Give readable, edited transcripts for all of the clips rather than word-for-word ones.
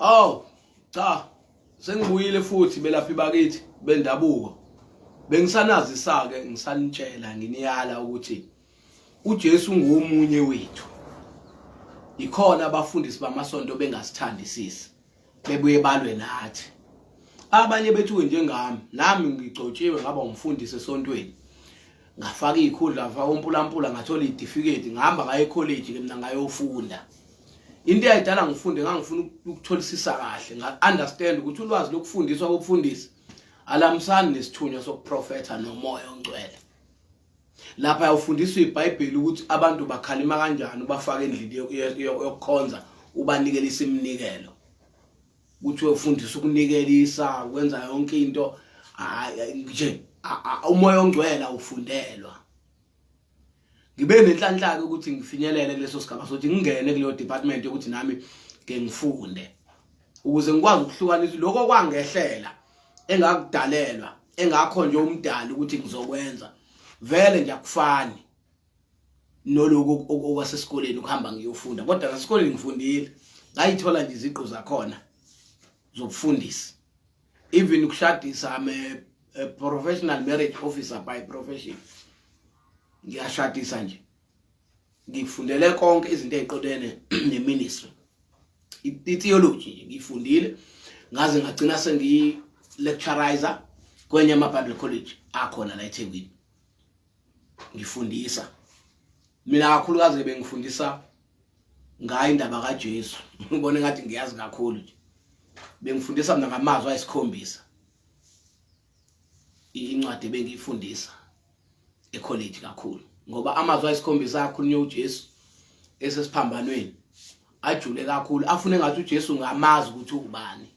Oh, cha, sengibuyile futhi belaphi bakithi bendabuko. Bengisanazisa ke ngisanitshela nginiyala ukuthi uJesu ngomunye wethu. Ikhona abafundisi bamasonto bengasithandisisi. Bebuye balwe nathi. Abanye bethu njengami, nami ngigcotshiwe ngaba umfundisi esontweni. Ngafaka izikhundla, ngafaka umpulampula, ngathola izitifiketi, ngihamba ngaye ecollege ke mina ngayofunda. Into eyayidala ngifunde ngangifuna ukutholisisa kahle, nga-understand ukuthi ulwazi lokufundiswa kokufundisa alamsani nesithunywa sokuprofetha nomoya ongcwele. Lapha ufundiswa iBhayibheli ukuthi abantu bakhalima kanjani, ubafaka endlini yokukhonza, ubanikela isimnikelo. Ukuthi ufundisa ukunikelisa, ukwenza yonke into nje umoya ongcwele awufundelwa. Ngibe nenhlanhla ke ukuthi ngifinyelele kuleso sigaba sokuthi ngingene kuleyo department yokuthi nami ke ngifunde ukuze ngikwazi ukuhlukanisa lokho kwangehlela engakudalelwa engakho nje umdali ukuthi ngizokwenza vele nje akufani noloku okwasesikoleni ukuhamba ngiyofunda kodwa nasesikoleni ngifundile ngayithola nje iziqu zakhona zokufundisa even ukushadisa I'm a professional marriage officer by profession ngiyashadisa nje ngifundele konke izinto eziqondene neministry i-theology nje ngifundile ngaze ngagcina sengiyi lecturizer kwenye ama Bible college akhona la eThekwini ngifundisa mina kakhulukazi bengifundisa ngayo indaba kaJesu ngibone ngathi ngiyazi kakhulu nje bengifundisa mina ngamazwi ayisikhombisa incwadi bengiyifundisa ecollege kakhulu ngoba amazwi ayisikhombisa akhulunywa uJesu esesiphambanweni ajule kakhulu afune ngathi uJesu ngamazi ukuthi ubani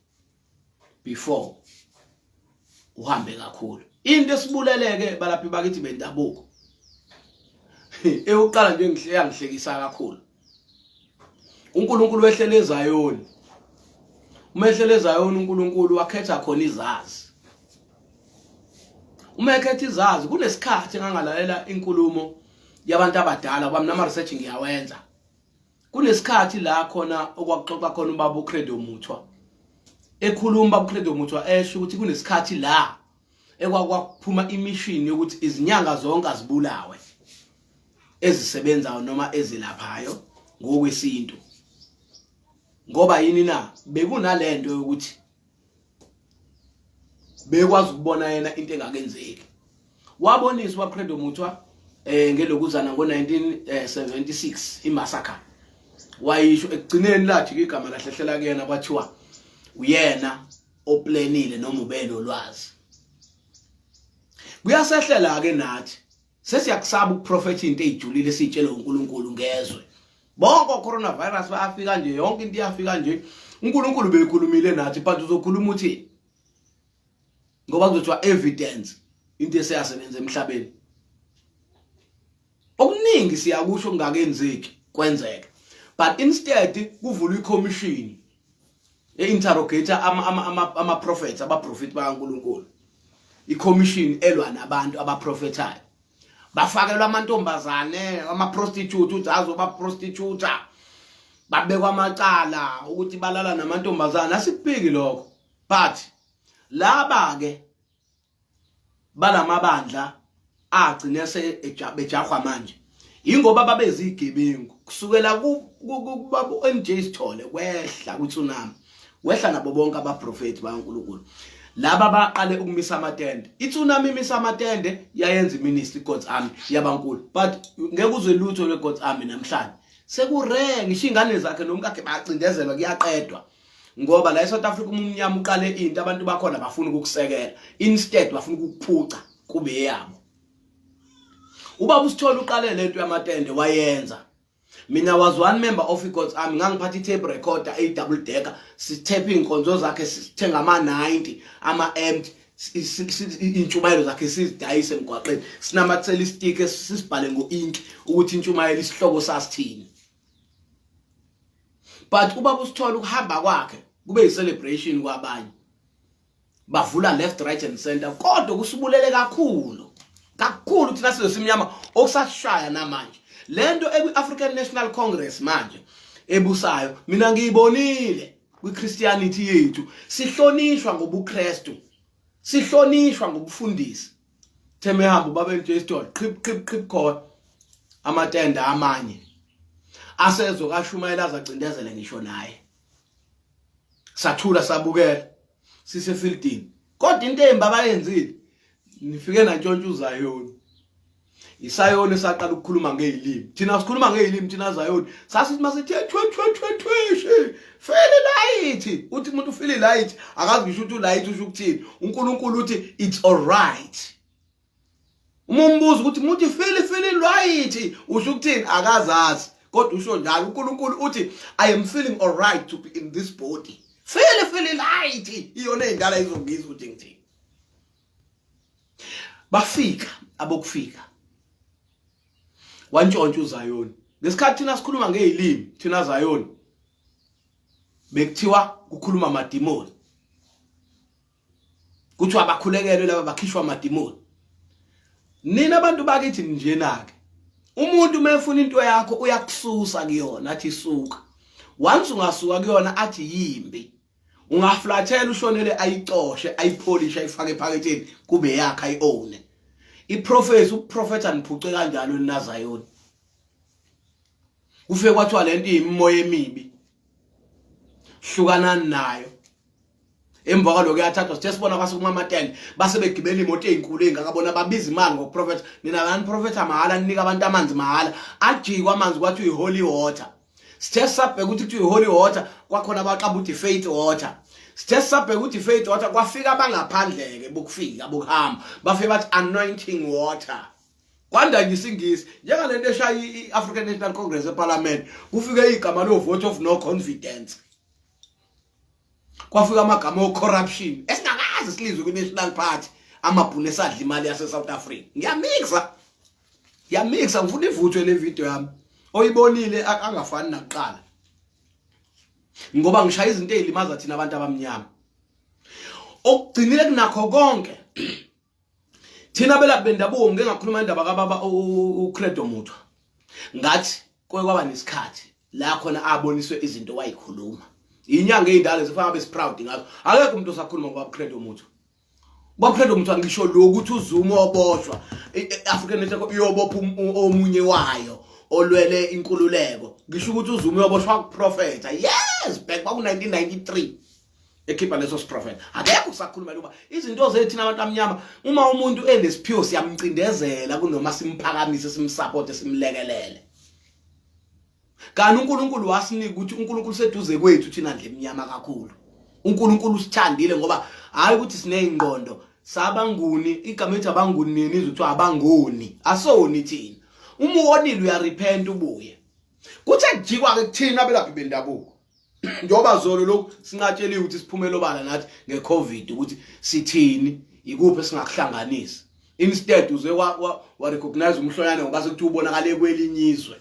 before uhambe kakhulu into esibuleleke balaphi bakithi bendabuko eyokuqala nje ngihleka ngihlekisa kakhulu uNkulunkulu wehlele eZayoni uma ehlele eZayoni uNkulunkulu wakhetha khona izazi uma ekhetha izazi kunesikhathi engangalalela inkulumo yabantu abadala kwami nama research ngiyawenza kunesikhathi la khona okwakuxoxa khona ubaba uCredo Muthwa ekhuluma ubaba uCredo Muthwa esho ukuthi kunesikhathi la ekwakwakuphuma imishini yokuthi izinyanga zonke azibulawe ezisebenzayo noma ezilaphayo ngokwesintu ngoba yini na bekunalento yokuthi bekwazi ukubona yena into engakenzeki waboniswa uCredo Muthwa eh ngelokuzana ngo1976 imassacre wayisho ekugcineni lathi igama lahlehlela kuyena kwathiwa uyena oplanile noma ubenolwazi kuyasehlela ke nathi sesiyakusaba ukuprofetha into ejulile esitshele uNkulunkulu ngezwe bonke coronavirus bayafika nje yonke into iyafika nje uNkulunkulu bekhulumile nathi but uzokhuluma uthi ngoba kuzothiwa evidence into eseyasebenza emhlabeni okuningi siyakusho kungakenzeki kwenzeka but instead kuvulwa icommission e-interrogator ama-prophets abaprofethi bakaNkulunkulu icommission elwa nabantu abaprofethayo bafakelwa amantombazane ama-prostitute ukuthi azobaprostituta babekwa amacala ukuthi balala namantombazane asikuphiki lokho but laba-ke balamabandla agcine sebejahwa manje ingoba babezigebengu kusukela ku NJ Sithole kwehla kutsunami wehla nabo bonke abaprofeti bakaNkulunkulu laba baqale ukumisa amatende itsunami imisa amatende yayenza iministry God's Army yabankulu but ngeke uzwe lutho lwe God's Army namhlanje sekure ngisho ingane zakhe nomkakhe bacindezelwa kuyaqedwa ngoba la eSouth Africa uma umnyama uqale into abantu bakhona bafuna ukukusekela instead bafuna ukukuphuca kube yabo ubaba usithola uqale lento yamatende wayenza mina was one member of iGod's Army ngangiphatha i-tape recorder eyi-double decker sithephe iy'nkonzo zakhe sithenga ama-90 ama-empty intshumayelo zakhe sizidayise emgwaqeni sinamathela isitike sisibhale ngo-ink ukuthi intshumayelo isihloko sasithini but ubaba usithola ukuhamba kwakhe kube yi-celebration kwabanye bavula left right and center kodwa kusibulele kakhulu kakhulu thina sizwe simnyama okusashaya namanje lento ekwi-African National Congress manje ebusayo mina ngiyibonile. kwiChristianity yethu sihlonishwa ngobuKristu, sihlonishwa ngobufundisi. Theme ehamba ubaba eNtshestol qhip qhip qhip khona amatende amanye asezo kashumayela azacindezele ngisho naye. Sathula sabukela sisefieldini, kodwa into embi abayenzile nifike nantshontsha uZayoni. Isayoni esaqala ukukhuluma ngezilimi. Thina sikhuluma ngezilimi thina Zayoni. Sasithi masithi thwe thwe thwe thwe feel light. Uthi umuntu feel light akazi ngisho ukuthi light usho ukuthini. uNkulunkulu uthi it's all right. Uma umbuza ukuthi umuntu feel feel light usho ukuthini akazazi. Kodwa usho njalo uNkulunkulu uthi I am feeling all right to be in this body. Feel feel light. Iyona endala izongizwa ukuthi ngithini. Bafika abokufika wantshontsha uZayoni. Ngesikhathi thina sikhuluma ngezilimi thina Zayoni bekuthiwa kukhuluma amadimoni, kuthiwa bakhulekelwe laba bakhishwa amadimoni. Nina abantu bakithi njenake umuntu uma efuna into yakho uyakususa kuyona athi suka. Once ungasuka kuyona athi yimbi, ungaflathela ushonele ayicoshe ayipholishe ayifake ephaketheni kube yakhe ayi-owne. Iprofesi ukuprofetha niphuce kanjalo ninazayoni. Kufike kwathiwa lento iyimimoya emibi, hlukanani nayo. Emva kwaloko yathathwa sithe sibona kwase kumamatende base begibela imoto ezinkulu ezingakabona babiza imali ngokuprofetha. Nina baniprofetha mahhala, ninika abantu amanzi mahhala. Ajikwa amanzi kwathi uyi-holy water. Sithe sabheka ukuthi kuthiwa i-holy water, kwakhona abaqamba ukuthi faith water. Sithe sabheka ukuthi faith water, kwafika abangaphandle-ke bokufika bokuhamba bafike bathi anointing water. Kwanda nje isingisi njengalento eshaya i-African National Congress eParliament, kufike igama lo vote of no confidence, kwafika amagama o-corruption esingakaze silizwe kwi-National Party. Amabhunu esadla imali yase-South Africa. Ngiyamixa, ngiyamixa, ngifuna ivuthwe le video yami oyibonile angafani nakuqala, ngoba ngishaya izinto ezilimaza thina abantu abamnyama. Okugcinile kunakho konke, thina belaphi bendabuko, ngike ngakhuluma indaba kababa uCredo Mutwa, ngathi kuke kwaba nesikhathi la khona aboniswe izinto wayikhuluma. Inyanga ey'ndala zifana ngabe proud ngazo. Akekho umuntu osakhuluma ngoba Credo Mutwa, Baba Mutwa. Ngisho lokhu ukuthi uZuma oboshwa, i-African National iyobopha omunye wayo olwele inkululeko. Ngisho ukuthi uZuma uyoboshwa kuprofetha yes back kwaku 1993 ekhipha leso siprofetha, akekho kusakhuluma loba. Izinto zethu nabantu amnyama, uma umuntu enesiphiwo siyamcindezela kunoma simphakamise, simsupport, simlekelele. Kanti uNkulunkulu wasinika ukuthi uNkulunkulu seduze kwethu thina ndle emnyama kakhulu. uNkulunkulu usithandile ngoba hayi ukuthi sineyingqondo sabanguni. Igama ethi abanguni nini izwe kuthiwa abangoni, asoni thina. Uma uwonile uyarepent ubuye. Kuthe kujikwa ke kuthina abelaphi bendabuko, njengoba zolo lokhu sinqatsheliwe ukuthi siphumele obala nathi ngeCovid ukuthi sithini, ikuphi esingakuhlanganisa. Instead uze wa, wa recognize umhloyane ngoba sekuthiwa ubonakale kwelinye izwe,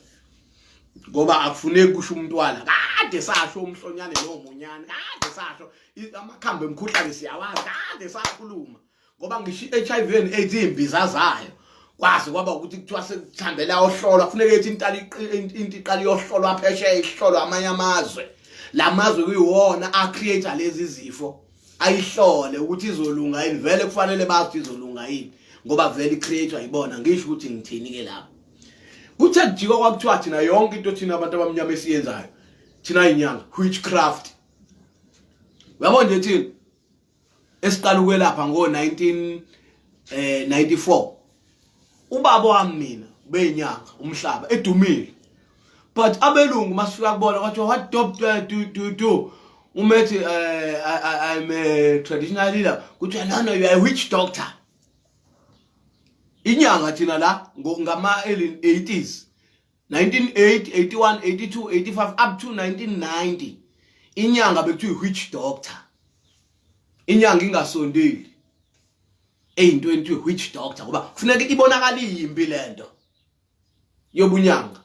ngoba akufuneki kusho umntwana. Kade sasho umhlonyane nomunyane, kade sasho amakhambi emkhuhlane siyawazi, kade sakhuluma ngoba ngisho i-HIV and AIDS iy'mbiza zayo. Kwazi kwaba ukuthi kuthiwa sekuthambela ohlolwa, kufuneka ethi into iqala iyohlolwa phesheya, ihlolwa amanye amazwe, la mazwe kuyiwona a-create lezi zifo, ayihlole ukuthi izolunga yini. Vele kufanele bazi ukuthi izolunga yini ngoba vele i-create ayibona. Ngisho ukuthi ngithini ke lapho, kuthe kujikwa kwakuthiwa thina yonke into thina abantu abamnyama esiyenzayo thina inyanga, witchcraft. Uyabona nje thina esiqala ukwelapha ngo 1994, ubaba wami mina ubeyinyanga umhlaba edumile, but abelungu masifika kubona kwathiwa, "What doctor do do do?" Umethi, "I'm a traditional healer." Kuthiwa, "No, no, you are a witch doctor." Inyanga thina la ngama early 80s, 1980, 81, 82, 85 up to 1990, inyanga bekuthiwa witch doctor. Inyanga ingasondeli eyintweni kuthiwa witch doctor ngoba kufuneka ibonakala iyimbi lento yobunyanga.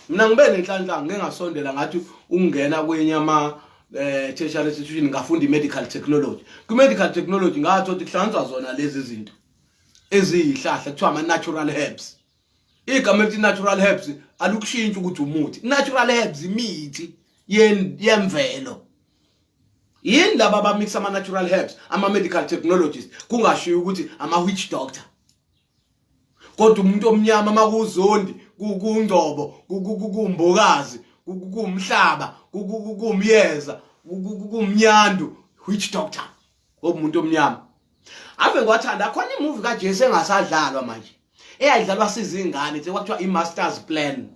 Mina ngibe nenhlanhla, ngike ngasondela ngathi ukungena kwenye ama tertiary institution, ngafunda i-medical technology. Kwi-medical technology ngathola ukuthi kuhlanganiswa zona lezi zinto eziyihlahla kuthiwa ama-natural herbs. Igama elithi natural herbs alukushintsha ukuthi umuthi. Natural herbs imithi yemvelo. Yini laba abamix ama natural herbs, ama medical technologists kungashiwo ukuthi ama witch doctor. Kodwa umuntu omnyama makuzondi kungcobo kumbokazi kumhlaba kumyeza kumnyandu witch doctor ngoba umuntu omnyama. Ave ngiwathanda khona imovie kaJesu engasadlalwa manje. Eyayidlalwa sizingane kwakuthiwa i-Master's Plan.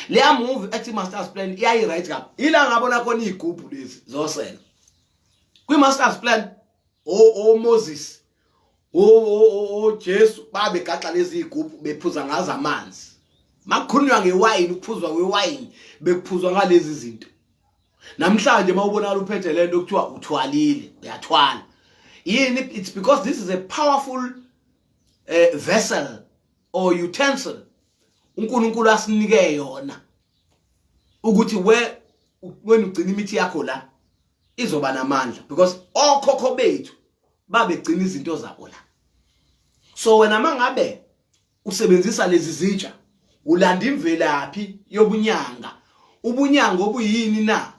Leya movie ethi Master's Plan iyayi right kabi. Ila ngabona khona izigubhu lezi zosela. Kwi Master's Plan o Moses o Jesu babegaxa lezi izigubhu bephuza ngazo amanzi. Makukhulunywa ngewayini ukuphuzwa kwewayini bekuphuzwa ngalezi zinto. Namhlanje mawubonakala uphethe lento kuthiwa uthwalile, uyathwala. Yini? It's because this is a powerful vessel or utensil uNkulunkulu asinike yona ukuthi we wena ugcina imithi yakho la izoba namandla because okhokho bethu babegcina izinto zabo la. So wena mangabe usebenzisa lezi zitsha ulanda imvelaphi yobunyanga, ubunyanga obuyini na?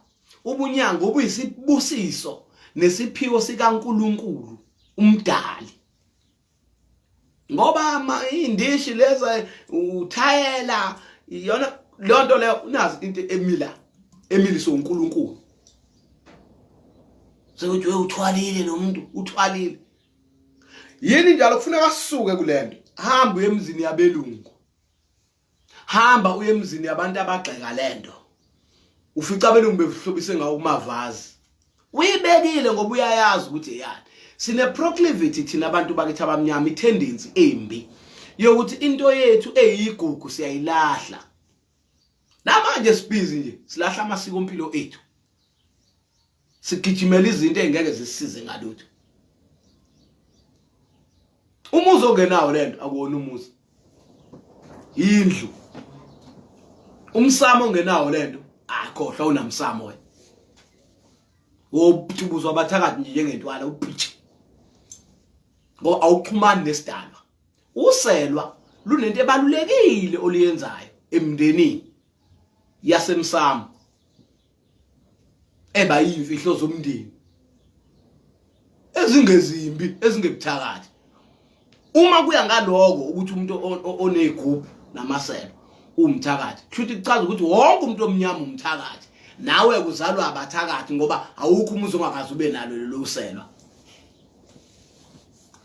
Ubunyanga obuyisibusiso nesiphiwo sikaNkulunkulu umdali. Ngoba indishi leza uthayela iyona leyo nto leyo, unazi into emila emiliswe uNkulunkulu. Sekuthi uthwalile lo muntu, uthwalile. Yini njalo kufuneka sisuke kulento. Hamba uye emzini yabelungu. Hamba uye emzini yabantu abagxeka lento. Ufica abelungu behlobise ngawo kumavazi. Uyibekile ngoba uyayazi ukuthi eyani. Sine proclivity thina abantu bakithi abamnyama, itendency embi yokuthi into yethu eyigugu siyayilahla. Namanje sibhizi nje silahla amasiko empilo ethu. Sigijimela izinto ezingeke zisisize ngalutho. Umuzi ongenawo lento akuwona umuzi. Indlu. Umsamo ongenawo lento akhohlwa unamsamo wena. Wobutubuzwa abathakathi nje njengentwala upitshi. Ngoba awuxhumani nesidalwa. Uselwa lunento ebalulekile oluyenzayo emndenini yasemsamo eba yimfihlo zomndeni ezingezimbi ezingebuthakathi. Uma kuya ngaloko ukuthi umuntu onezigubhu namaselo umthakathi, kushuthi kuchaza ukuthi wonke umuntu omnyama umthakathi, nawe kuzalwa abathakathi ngoba awukho umuzi ongakaze ube nalo lelo selwa.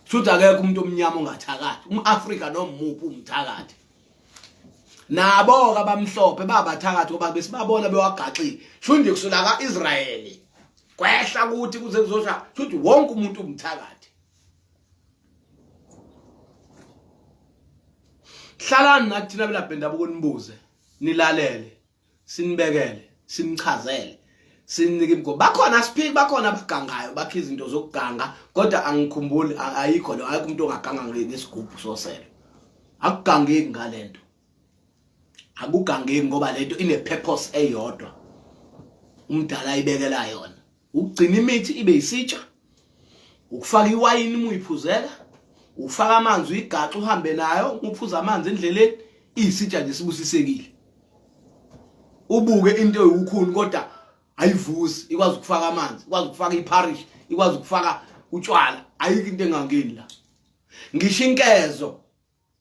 Kushuthi akekho umuntu omnyama ongathakathi, umAfrika noma umuphi umthakathi. Nabo ke abamhlophe babathakathi ngoba besibabona bewagaxile. Shuthi nje kusula kaIsrayeli kwehla kuthi kuze kuzosha, shuthi wonke umuntu umthakathi. Hlalani nathi thina belapha bendabuko, nibuze, nilalele, sinibekele, sinichazele, sininike imigomo. Bakhona siphiki, bakhona abagangayo, bakha izinto zokuganga, kodwa angikhumbuli, ayikho lo, ayikho umuntu ongaganga ngesigubhu soselo. Akugangeki ngalento, akugangeki ngoba lento ine purpose eyodwa umdala ayibekela yona, ukugcina imithi ibe isitsha, ukufaka iwayini uma uyiphuzela, ufaka amanzi uyigaxe uhambe nayo, uphuza amanzi endleleni, iyisitsha nje sibusisekile. Ubuke into ewukhuni kodwa ayivuzi, ikwazi ukufaka amanzi, ikwazi ukufaka iparish, ikwazi ukufaka utshwala, ayikho into engangeni la. Ngisho inkezo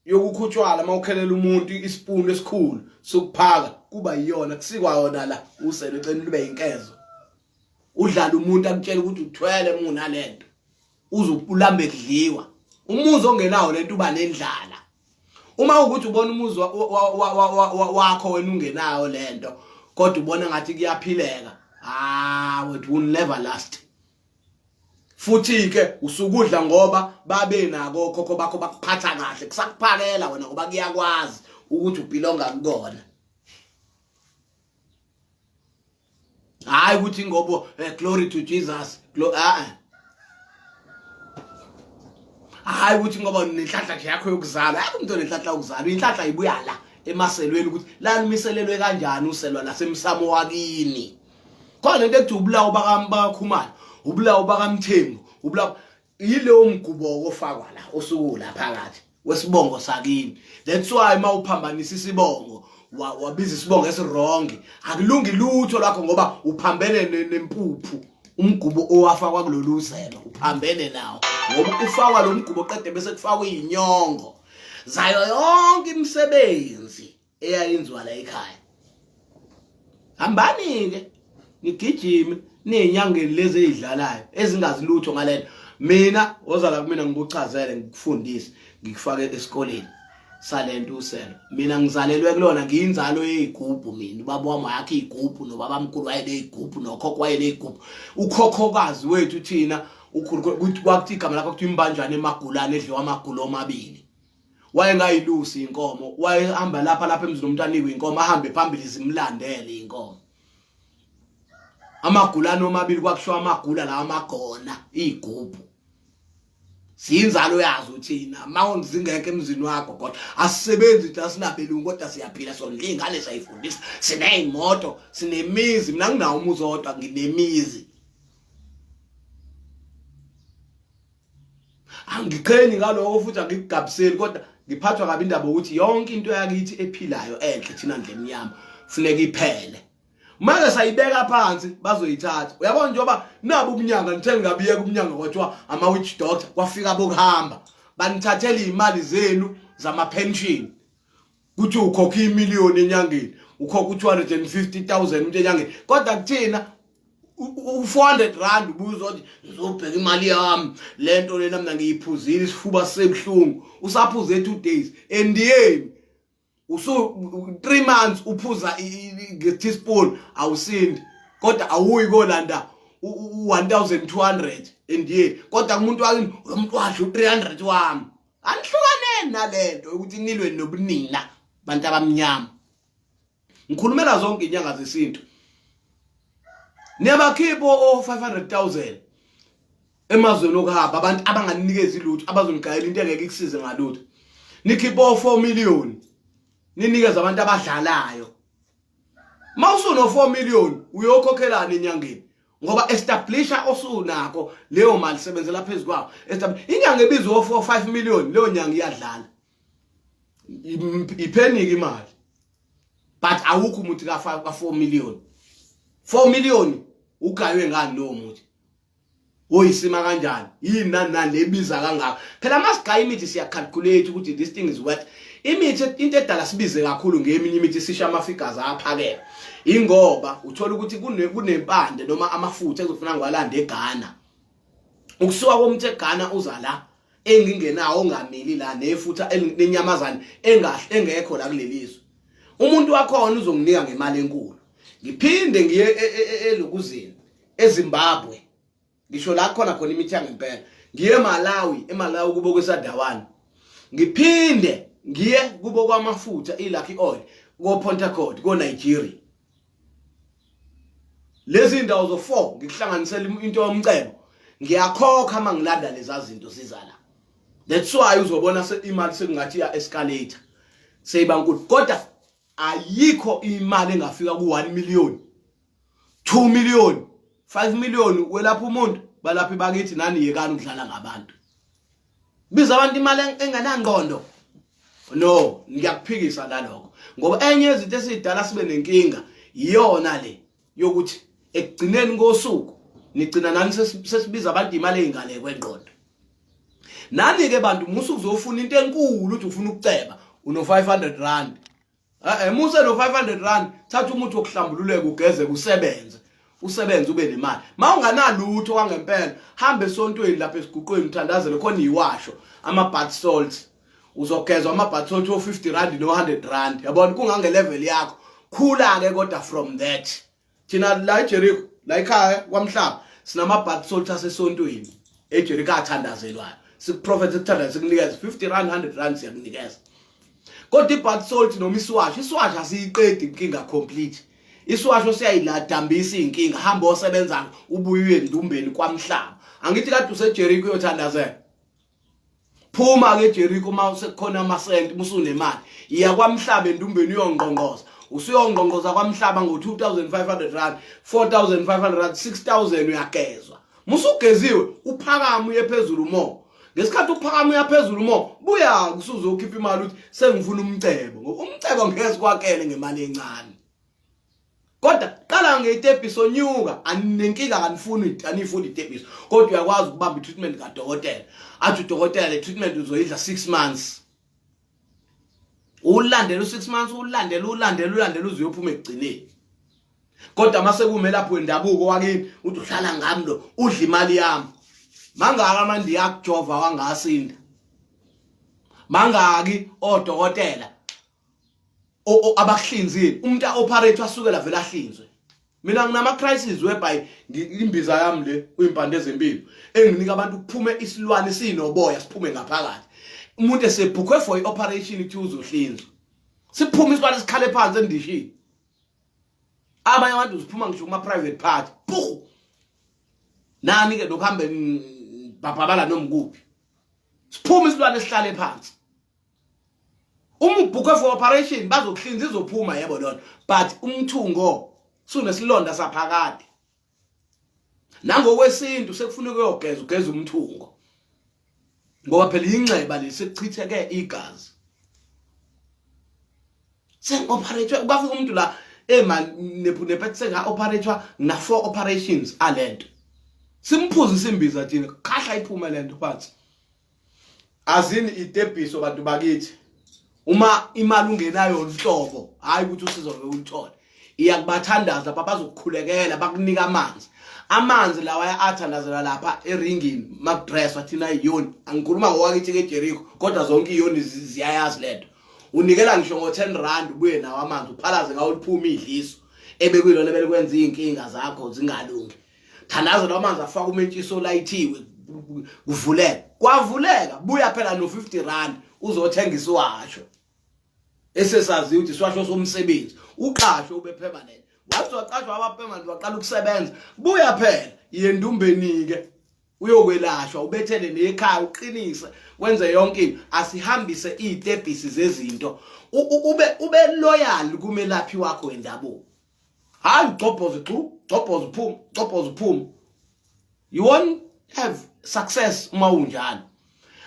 yokukhutshwala mawukhelela umuntu isipunu esikhulu sokuphaka kuba yiyona kusikwa yona la usele ecela lube inkezo. Udlala umuntu akutshela ukuthi uthwele muna lento, uze ulambe kudliwa. Umuzi ongenawo lento uba nendlala. Uma ukuthi ubona umuzi wakho wena ungenawo lento kodwa ubona ngathi kuyaphileka, it will never last. Futhi ke usukudla ngoba babe nako okhokho bakho bakuphatha kahle, kusakuphakela wena ngoba kuyakwazi ukuthi ubhilonga kukona. Hayi ukuthi ngoba glory to Jesus, hayi ukuthi ngoba nenhlanhla nje yakho yokuzalwa. Hayi umuntu onenhlanhla yokuzalwa, inhlanhla ibuya la emaselweni ukuthi lalumiselelwe kanjani uselwa lasemsamo wakini. Khona into ethi ubulawo bakaKhumalo, ubulawo bakaMthembu, ubulawo yileyo mgubo ofakwa la osuku la phakathi wesibongo sakini. That's why mawuphambanisa isibongo Wabiza isibongo esiwrong, akulungi lutho lakho ngoba uphambene nempuphu. Umgubo owafakwa kulolu zelo uphambene nawo, ngoba ufakwa lo mgubo qede bese kufakwa izinyongo zayo yonke imisebenzi eyayenziwa la ekhaya. Hambani ke nigijime nezinyangeni lezi ezidlalayo ezingazi lutho ngalento. Mina woza la kumina ngikuchazele, ngikufundise, ngikufake esikoleni salento uselo. Mina ngizalelwe kulona, ngiyinzalo yezigubhu mina. Ubaba wami wayakha izigubhu, nobabamkhulu wayenezigubhu, nokhokho wayenezigubhu. Ukhokhokazi wethu thina ukhulu kwakuthi igama lakho kuthiwa imbanjane emagulane edliwa amagulo omabili. Wayengayilusi inkomo, wayehamba lapha lapha emzini umuntu anikwe inkomo, ahambe phambili zimlandele inkomo. Amagulane omabili kwakushiwa amagula lawa amagona izigubhu. Siyinzalo yazo thina, mawuzingekho emzini wakho kodwa asisebenzi thina, sinabelungu kodwa siyaphila, sondla iy'ngane, siyayifundisa, siney'moto, sinemizi. Mina nginawo umuzi odwa, nginemizi. Angiqhenyi ngaloko futhi angikugabiseli, kodwa ngiphathwa kabi indaba ukuthi yonke into yakithi ephilayo enhle thina ndle emnyama funeka iphele. Manje sayibeka phansi bazoyithatha. Uyabona njengoba nabo ubunyanga nithe ngabiyeka ubunyanga kwathiwa ama witch doctor, kwafika bokuhamba banithathela imali zenu zama pension. Kuthi ukhokha imillion enyangeni, ukhokha u250000 umuntu enyangeni, kodwa kuthina u400 rand ubuzothi ngizobheka imali yami lento lena mina ngiyiphuzile, isifuba sebuhlungu. Usaphuze 2 days endiyeni, usu 3 months uphuza nge-teaspoon awusindi, kodwa awuyi kolanda u-1200 endiyeni. Kodwa kumuntu wakini umuntu wadla u-300 wami. Anihlukaneni nalento ukuthi nilwe nobunina bantu abamnyama. Ngikhulumela zonke inyanga zesintu, niyabakhipha o-500,000 emazweni okuhamba, abantu abanganikezi lutho, abazonigayela into engeke ikusize ngalutho. Nikhipha o-4 million ninikeze abantu abadlalayo. Mawusuno 4 million uyokhokhelana enyangeni, ngoba establisha osunakho leyo mali, sebenzela phezulu kwawo. Inyanga ebizwa o 4 5 million, leyo nyanga iyadlala, iphenike imali, but awukho umuthi ka 5 ka 4 million. 4 million ugaywe ngani lowo muthi? Oyisima kanjani? Yini nani nani lebiza kangaka? Phela masigaya imithi siyacalculate ukuthi this thing is worth imithi. Into edala sibize kakhulu ngeminye imithi, sisha ama figures aphakeme, ingoba uthola ukuthi kunempande noma amafutha ezofuna ngiwalanda eGhana. Ukusuka komuthi eGhana uza la engingenawo, ongamili la, nefutha lenyamazane engahle engekho la kulelizwe, umuntu wakhona uzonginika ngemali enkulu. Ngiphinde ngiye elokuzini eZimbabwe, ngisho la khona khona imithi yangempela, ngiye eMalawi, eMalawi kubo kweSadawana, ngiphinde ngiye kubo kwamafutha iLucky Oil ko Port Harcourt ko Nigeria. Lezi ndawo zo 4 ngikuhlanganisela into yomcebo, ngiyakhokha mangilanda lezi zinto ziza la. That's why uzobona imali sekungathi ya escalator, seyiba nkulu, kodwa ayikho imali engafika ku 1 million, 2 million, 5 million welapha umuntu. Balaphi bakithi, nani yekani ukudlala ngabantu, biza abantu imali engenangqondo. No, ngiyakuphikisa nalokho, ngoba enye yezinto esidala sibe nenkinga iyona le yokuthi ekugcineni kosuku nigcina nani sesibiza abantu imali eyingale kwengqondo. Nani ke bantu, musu uzofuna into enkulu, uthi ufuna ukuceba uno 500 rand. Eh, muse no 500 rand, thatha umuthi wokuhlambululeka, ugeze, kusebenze, usebenze ube nemali. Mawunganalutho kwangempela, hamba esontweni lapha esiguqweni, uthandazele khona iwasho, ama bath salts. Uzogezwa ama bath salt o 50 rand no 100 rand, yabona, kungange level yakho. Khula ke kodwa from that. Thina la eJericho, la ekhaya kwamhlaba, sinama bath salt asesontweni eJericho athandazelwayo. Sikuprophet, sikuthandaza, sikunikeza 50 rand, 100 rand, siyakunikeza. Kodwa i-bath salt noma isiwasho, isiwasho asiyiqedi inkinga complete. Isiwasho siyayiladambisa inkinga. Hamba osebenza, ubuye uye endumbeni kwamhlaba. Angithi kade useJericho uyothandazela? Phuma ke eJericho uma sekukhona amasenti, musunemali, iya kwamhlaba endumbeni uyongqongqoza. Usuyongqongqoza kwamhlaba ngo2500 rand, 4500 rand, 6000, uyagezwa. Musugeziwe, uphakama uye phezulu mo. Ngesikhathi uphakama uyaphezulu mo, buya kusuzokhipha imali uthi sengifuna umcebo. Ngoba umcebo ngeke sikwakele ngemali encane. Kodwa qala ngeitepiso nyuka, aninenkinga kanifuni anifuni itepiso. Kodwa uyakwazi ukubamba i-treatment kadokotela. Athi udokotela le treatment uzoyidla 6 months. Ulandela u6 months, ulandela ulandela ulandela uze uyophuma ekugcineni. Kodwa mase kumelaphi wendabuko wakini uthi uhlala ngami lo udla imali yami. Mangaka amandi yakujova wangasinda. Mangaki odokotela abakuhlinzile umuntu a-operate asukela vele ahlinzwe. Mina nginama crisis whereby imbiza yami le uyimpande ezempilo enginika abantu kuphume isilwane sinoboya siphume ngaphakathi. Umuntu esebhukhwe for i-operation ithi uzohlinzwa. Siphume isilwane sikhale phansi endishini. Abanye abantu ziphuma ngisho kuma private party. Puh! Nani ke lokuhambe babhabala noma kuphi. Siphume isilwane sihlale phansi. Uma ubhukwe for operation bazokuhlinza izophuma yebo lona but umthungo sunesilonda saphakade. Nangokwesintu sekufuneka uyogeza ugeza umthungo. Ngoba phela inxeba lesekuchitheke igazi. Sengi-operate kwafika umuntu la ema nephethe senga-operatwa na 4 operations alento. Simphuze isimbiza thina khahla iphume lento phansi. Azini itebhiso bantu bakithi. Uma imali ungenayo nhlobo, hayi ukuthi usizo ngeke uluthole. Iyakubathandaza lapha bazokukhulekela bakunika amanzi. Amanzi lawa athandazela lapha eringini makudresswa thina iyoni. Angikhuluma ngokwakithi ke Jericho kodwa zonke iyoni ziyayazi lento. Unikela ngisho ngo 10 rand ubuye nawo amanzi uphalaze ngawo liphuma idliso ebekuyilona belikwenza izinkinga zakho zingalungi. Thandaza lawo manzi afaka umentshiso olayithiwe kuvuleka. Kwavuleka buya phela no 50 rand uzothenga isiwasho. Esesazi ukuthi isiwasho somsebenzi uqashwe ube permanent. Wathi waqashwa waba permanent waqala ukusebenza. Buya phela yendumbeni ke uyokwelashwa ubethele nekhaya uqinise wenze yonke into asihambise izitebhisi zezinto ube loyal kumelaphi wakho wendabuko. Hayi ugcobhoze xu, gcobhoze uphuma, gcobhoze uphuma. You won't have success uma unjalo.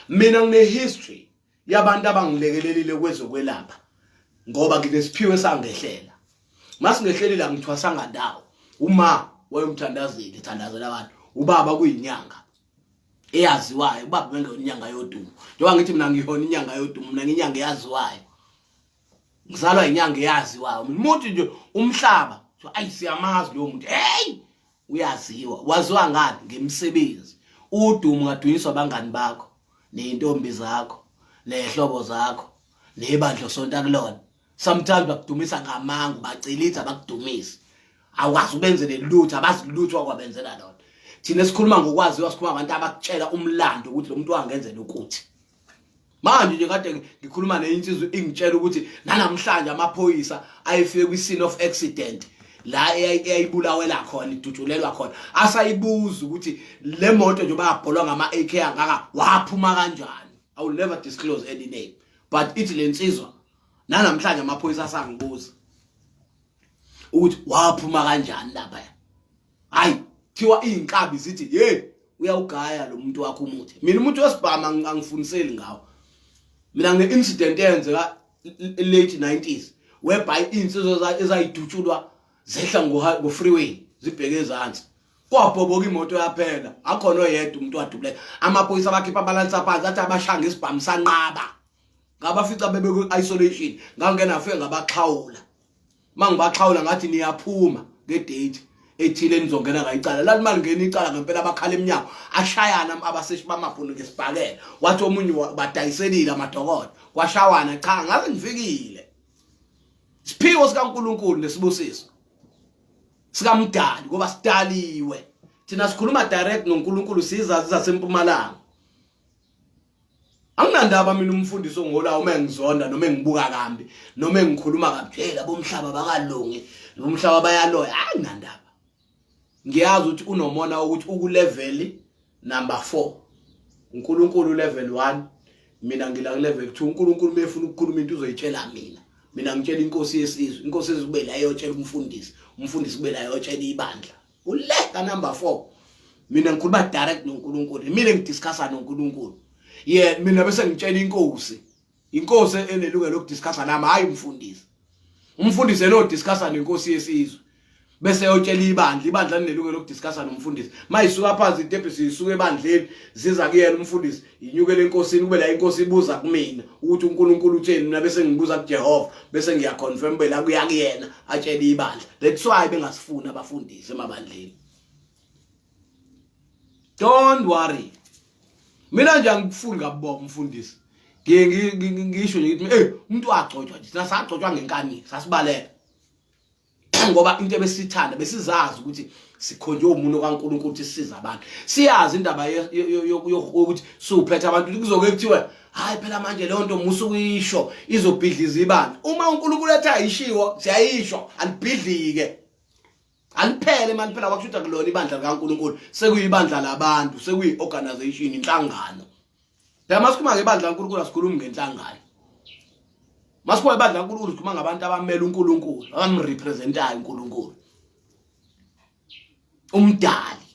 Mina ngine history yabantu abangilekelelile kwezokwelapha ngoba nginesiphiwo esangehlela. Masingehlelile angithwasanga ndawo. Uma wayomthandazeli thandazela abantu. Ubaba kuyinyanga eyaziwayo, ubaba bengeyona inyanga yodumo. Njengoba ngithi mina ngiyona inyanga yodumo, mina nginyanga eyaziwayo. Ngizalwa inyanga eyaziwayo. Umuntu nje umhlaba, ayi siyamazi lo muntu. Hey! Uyaziwa. Waziwa ngani? Ngemisebenzi. Udumo ungadunyiswa abangani bakho, nezintombi zakho, nezihlobo zakho, nebandla osonta kulona. Sometimes bakudumisa ngamanga, bacilitha bakudumisa. Awukwazi ubenzele lutho, abazi lutho akwabenzela lona. Thina sikhuluma ngokwaziwa, sikhuluma abantu abakutshela umlando ukuthi lo muntu wangenzela ukuthi. Manje nje kade ngikhuluma neyinsizwa ingitshela ukuthi nanamhlanje amaphoyisa ayefike kwi scene of accident la eyayibulawela khona idutshulelwa khona asayibuza ukuthi le moto njengoba yabholwa ngama AK angaka waphuma kanjani. I will never disclose any name but ithi lensizwa nanamhlanje amaphoyisa asangibuza ukuthi waphuma kanjani lapha. Hayi thiwa izinkabi zithi hey uyawugaya lo muntu wakho umuthi. Mina umuntu wesibhama angifuniseli ngawo. Mina ngine incident eyenzeka late 90s whereby insizwa ezayidutshulwa zehla ngo freeway zibheke ezansi. Kwabhoboka imoto yaphela akhona oyedwa umuntu wadubuleka. Amaphoyisa abakhipha abalansa phansi athi abashaya ngesibhamu sanqaba. Ngabafica bebe ku isolation ngangena ngafike ngabaxhawula. Mangibaxhawula ngathi niyaphuma ngedate ethile nizongena ngayicala. Lathi malingena icala ngempela abakhala eminyango ashayana abaseshi bamabhunu ngesibhakela. Wathi omunye badayiselile amadokodo kwashawana cha ngaze ngifikile. Isiphiwo sikaNkuluNkulu nesibusiso sikamdali ngoba sidaliwe. Thina sikhuluma direct noNkulunkulu sizazi zasempumalanga. Anginandaba mina umfundisi ongolawo uma engizonda noma engibuka kambi noma engikhuluma kabi hey labo mhlaba bakalungi lo mhlaba bayaloya anginandaba. Ngiyazi ukuthi unomona ukuthi uku level number 4 uNkulunkulu level 1 mina ngila ku level 2 uNkulunkulu mefuna ukukhuluma into uzoyitshela mina. Mina ngitshela inkosi yesizwe, inkosi yesizwe kube la iyotshela umfundisi, umfundisi kube la iyotshela ibandla. Ule ka number 4 mina ngikhuluma direct noNkulunkulu, mina ngidiscussa noNkulunkulu. Ye mina bese ngitshela inkosi. Inkosi enelungelo lokudiscussa nami hayi umfundisi. Umfundisi enodiscussa nenkosi yesizwe. Bese yotshela ibandla, ibandla linelungelo lokudiscussa nomfundisi. Mayisuka phansi itebhisi isuka ebandleni ziza kuyena umfundisi, inyukele enkosini kube la inkosi ibuza kumina ukuthi uNkulunkulu utheni mina bese ngibuza kuJehova bese ngiyaconfirm bela kuya kuyena atshele ibandla. That's why bengasifuni abafundisi emabandleni. Don't worry. Mina nje angikufuni ngabonga umfundisi. Ngiye ngisho nje ngithi hey umuntu wagcotshwa nje thina sagcotshwa ngenkani sasibaleka. Ngoba into ebesithanda besizazi ukuthi sikhonjwe umuntu kaNkulunkulu ukuthi sisize abantu. Siyazi indaba yokuthi siwuphethe abantu kuzoke kuthiwe hayi phela manje leyo nto musa ukuyisho izobhidliza ibandla. Uma uNkulunkulu ethi ayishiwo siyayisho alibhidlike. Aliphele manje phela kwakusho ukuthi akulona ibandla likaNkulunkulu sekuyibandla labantu sekuyi-organization inhlangano. Phela masikhuluma ngebandla likaNkulunkulu asikhulumi ngenhlangano. Masikhuluma ngebandla likaNkulunkulu sikhuluma ngabantu abamele uNkulunkulu, abamrepresentayo uNkulunkulu. Umdali.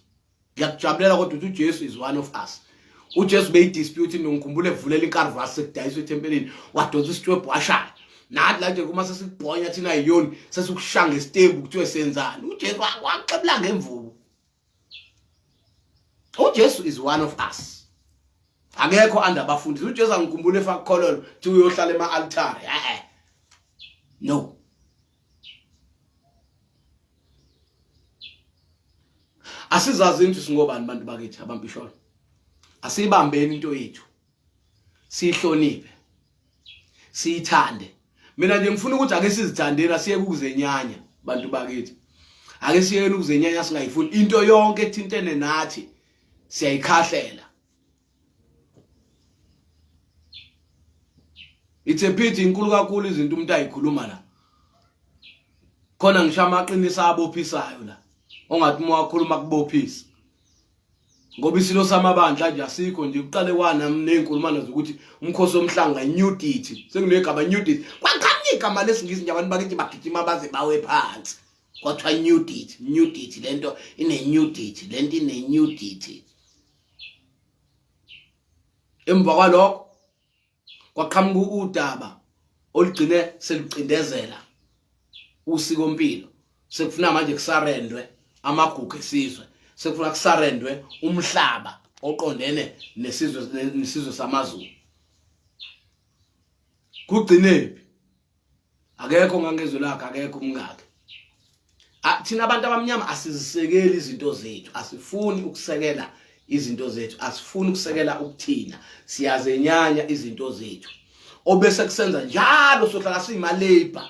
Ngiyakujabulela kodwa ukuthi uJesu is one of us. uJesu beyidispute into ngikhumbula evulela inkarvasi sekudayiswa ethempelini wadonsa isitwebhu washaya nathi la nje uma sesikubhonya thina yiyoni sesikushaya ngesitebu kuthiwe senzani uJesu waxebula ngemvubu uJesu is one of us akekho under abafundisi uJesu angikhumbula efakukhololo thi uyohlala ema-altare eh no Asizazi into singobani bantu bakithi abampisholo. Asibambeni into yethu. Sihloniphe. Siyithande. Mina nje ngifuna ukuthi ake sizithandeni asiyeke ukuzenyanya bantu bakithi. Ake siyeke ukuzenyanya singayifuni into yonke ethintene nathi siyayikhahlela. It's a pity inkulu kakhulu izinto umuntu ayikhuluma la. Khona ngisho amaqiniso abophisayo la. Ongathi uma wakhuluma kubophisa. Ngoba isilo samabandla nje asikho nje kuqale kwana nezinkulumano zokuthi umkhosi womhlanga nudity sekunegama nudity kwaqhamuka igama lesingisi nje abantu bakithi bagijima baze bawe phansi kwathiwa nudity nudity lento ine nudity lento ine nudity Emva kwalokho kwaqhamuka udaba olugcine selucindezela usikompilo sekufuna manje kusarendwe amagugu esizwe sekufuna kusarendwe umhlaba oqondene nesizwe nesizwe samaZulu kugcinephi akekho ngangezwe lakhe akekho umngakhe thina abantu abamnyama asizisekeli izinto zethu asifuni ukusekela izinto zethu asifuni ukusekela ukuthina siyazenyanya izinto zethu obese kusenza njalo sohlala siyima labor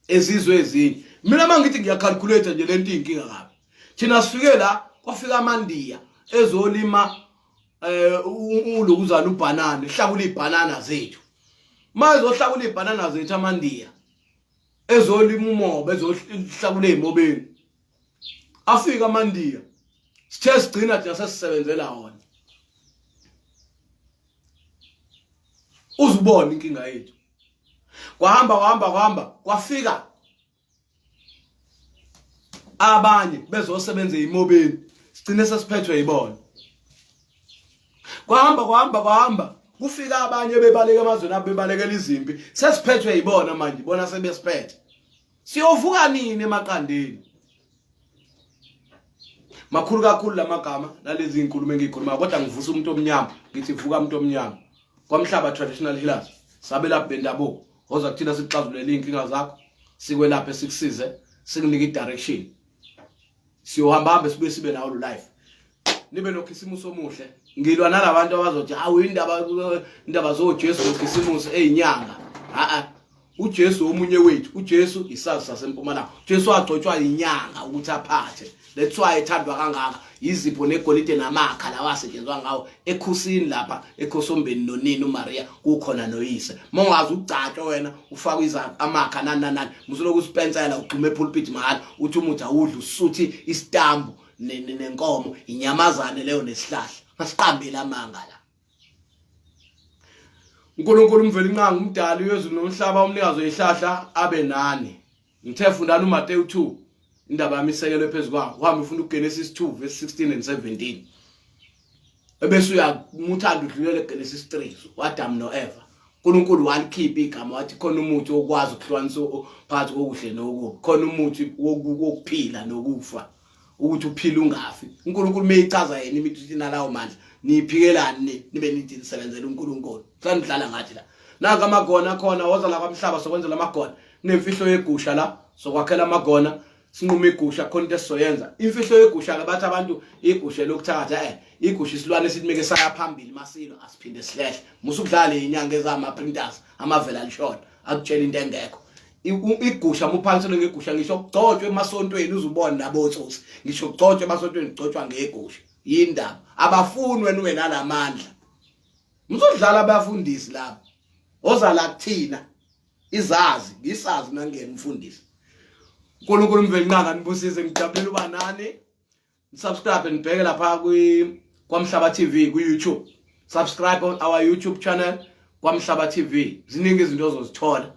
ezizwe ezinye mina mangithi ngiyacalculate nje lento inkinga kabi thina sifike la kwafika amandiya ezolima eh ulokuzana ubhanana hlakula ibhanana zethu mayezohlakula ibhanana zethu amandiya ezolima umoba ezohlakula ezimobeni afika amandiya sithe sigcina thina sesisebenzela wona uzubona inkinga yethu kwahamba kwahamba kwahamba kwafika abanye bezosebenza eyimobeni sigcine sesiphethwe yibona kwahamba kwahamba kwahamba kufika abanye bebaleka emazweni abo bebalekela izimpi sesiphethwe yibona manje bona sebesiphethe siyovuka nini emaqandeni makhulu kakhulu lamagama nalezi inkulumo engiyikhuluma kodwa ngivusa umuntu omnyama ngithi vuka umuntu omnyama kwamhlaba traditional healers sabelaphi bendabuko Woza kuthina sikuxazulele iy'nkinga zakho, sikwelaphe sikusize, sikunike i-direction. Siyohamba hambe sibuye sibe nawo lo life. Nibe nokhisimusi omuhle. Ngilwa nalabantu abazothi hawu indaba indaba zoJesu nokhisimusi eyinyanga. A-a. uJesu omunye wethu uJesu isazi sasempumalanga uJesu wagcotshwa inyanga ukuthi aphathe that's why ethandwa kangaka izipho negolide namakha lawa asetshenziswa ngawo ekhusini lapha ekhosombeni nonini uMaria kukhona noyise mongazi ugcatshwa wena ufaka iza amakha nani nani nani musuloku usipensela ugxuma epulpit mahhala uthi umuthi awudli usuthi isitambu nenkomo inyamazane leyo nesihlahla masiqambile amanga la uNkulunkulu umvelinqangi umdali wezulu nomhlaba umnikazi wezihlahla abe nani ngithe fundani uMateyu 2 indaba yami isekelwe phezu kwawo uhambe ufunda uGenesis 2 verse 16 and 17 Ebese uyamuthanda udlulele kuGenesis 3 uAdam noEva. uNkulunkulu walikhipha igama wathi khona umuthi wokwazi ukuhlukanisa phakathi kokuhle nokubi, khona umuthi wokuphila nokufa, ukuthi uphile ungafi. uNkulunkulu meyichaza yena imithi uthi nalawo mandla, niyiphikelani ni nibe nithi nisebenzela uNkulunkulu. Sanidlala ngathi la. Nanka amagona akhona, woza la kwamhlaba sokwenzela amagona. Kunemfihlo yegusha la, sokwakhela amagona. Sinquma igusha khona into esizoyenza. Imfihlo yegusha ke bathi abantu igusha lokuthakatha igusha isilwane esithi meke saya phambili masilo asiphinde sihlehle. Musa ukudlala inyanga ezama printers amavela lishona akutshela into engekho. Igusha muphanselwe ngegusha ngisho kugcotshwe emasontweni uzubona nabo tsotsi. Ngisho kugcotshwe emasontweni kugcotshwa ngegusha. Yindaba abafuni wena ube nalamandla. Muzodlala abafundisi laba. Oza la kuthina izazi ngisazi nangena umfundisi. uNkulunkulu uMvelinqangi anibusise, ngijabulela uba nani. Subscribe nibheke lapha kwi Kwamhlaba TV ku YouTube. Subscribe on our YouTube channel Kwamhlaba TV. Ziningi izinto ozozithola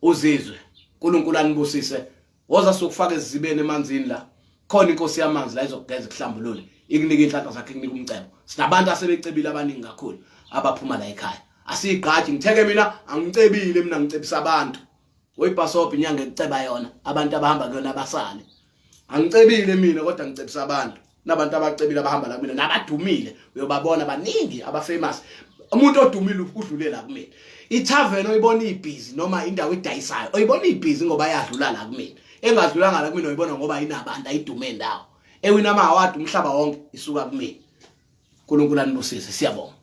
uzizwe. uNkulunkulu anibusise. Woza sokufaka ezizibeni emanzini la. Khona inkosi yamanzi la izokugeza ikuhlambulule, ikunike inhlanhla zakhe, ikunike umcebo. Sinabantu asebecebile abaningi kakhulu abaphuma la ekhaya. Asiyigqaji ngitheke mina angicebile mina ngicebisa abantu. Oyibhasobha inyanga ekuceba yona abantu abahamba kuyona abasale. Angicebile mina kodwa ngicebisa abantu. Nabantu abacebile abahamba la kumina nabadumile uyobabona baningi abafamous. Umuntu odumile udlule la kumina. Itavern oyibona ibhizi noma indawo edayisayo oyibona ibhizi ngoba yadlula la kumina. Engadlulanga la kumina oyibona ngoba inabantu ayidume ndawo. Ewina ama award umhlaba wonke isuka kumina. uNkulunkulu anibusise, siyabonga.